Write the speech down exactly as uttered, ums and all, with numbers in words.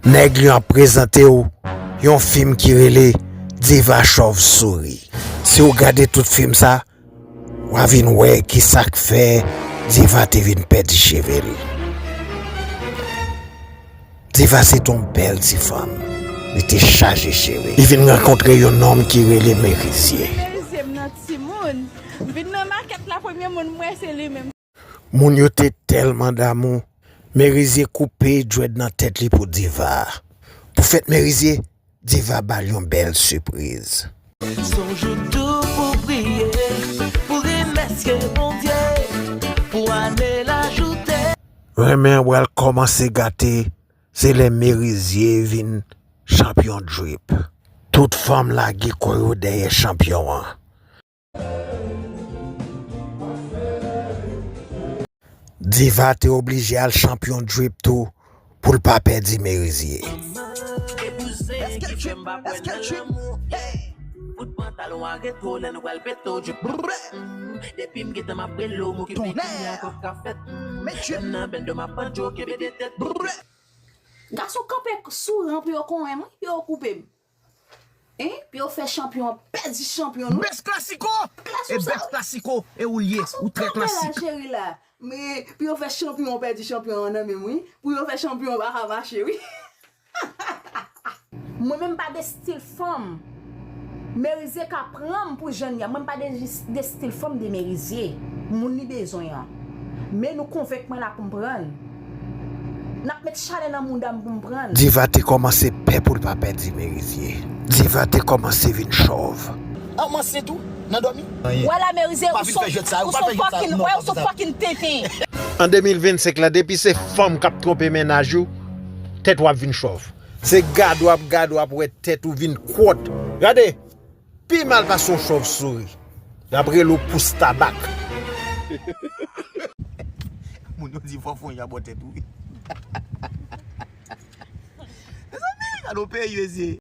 Nèg yo ap prezante w yon fim ki rele Diva Chauve-Souris. Si w gade tout fim sa, w a vin wè ki sa k fè Diva te vin pèdi cheve l. Diva se t on bèl ti fanm. Li te chaje cheve. Li vin rankontre yon nonm ki rele Merizye. Merizye, m nan timoun. M vin nan makèt la, premye moun m wè se li menm. Moun yo te tèlman damou, Merizye koupe djwèd nan tèt li pou Diva. Pou fèt Merizye, Diva ba l yon bèl sipriz. Se yon jou tou pou priye, pou remèsye Bondye, pou ane l ajoute. Renmen an pral kòmanse gate, se lè Merizye vin chanpyon drip. Tout fanm lage kò yo dèyè chanpyon an. Diva te oblije al chanpyon drip tou pou l pa pèdi Merizye. Fout pantalon a retwo lè nou pral pete w drip. Depi m gentan m ap rele w, m okipe kounya kòb ka fèt. Lè m nan bendo m ap pandye w kenbe de tèt. Gason kanpe sou ran pou yo konyen m wi, pou yo koupe m. Hein? Pou yo fè chanpyon an pèdi chanpyon nou. Best Classico! E Best Classico, e ou l ye, ou trè klasik. Cheri la. Men, pou yo fè chanpyon an pèdi chanpyon an nan men m wi. Pou yo fè chanpyon an pa ka mache wi. Mwen menm pa de stil fanm Merizye ka pran m pou jan l ye a. Mwen m pa de, de stil fanm de Merizye. Moun li bezwen an. Men nou konvenk mwen la pou m pran l. N ap met chalè nan mouda m pou m pran l. Diva te kòmanse pè pou l pa pèdi Merizye. Diva te kòmanse vin chòv. A, m ansent tou, nan dòmi. Wala Merizye, ou son fucking, wè, ou son fucking tenten. An de mil vennsenk la, depi se fanm k ap twonpe mennaj ou, tèt w ap vin chòv. Se gade w ap gade w ap wè tèt ou vin kwòt. Gade! Pi mal pase yon chòv souri. Y ap rele w pous tabak. Moun yo di fò fon ya bò tèt ou wi. Mezanmi, gade yon peyi, mesye.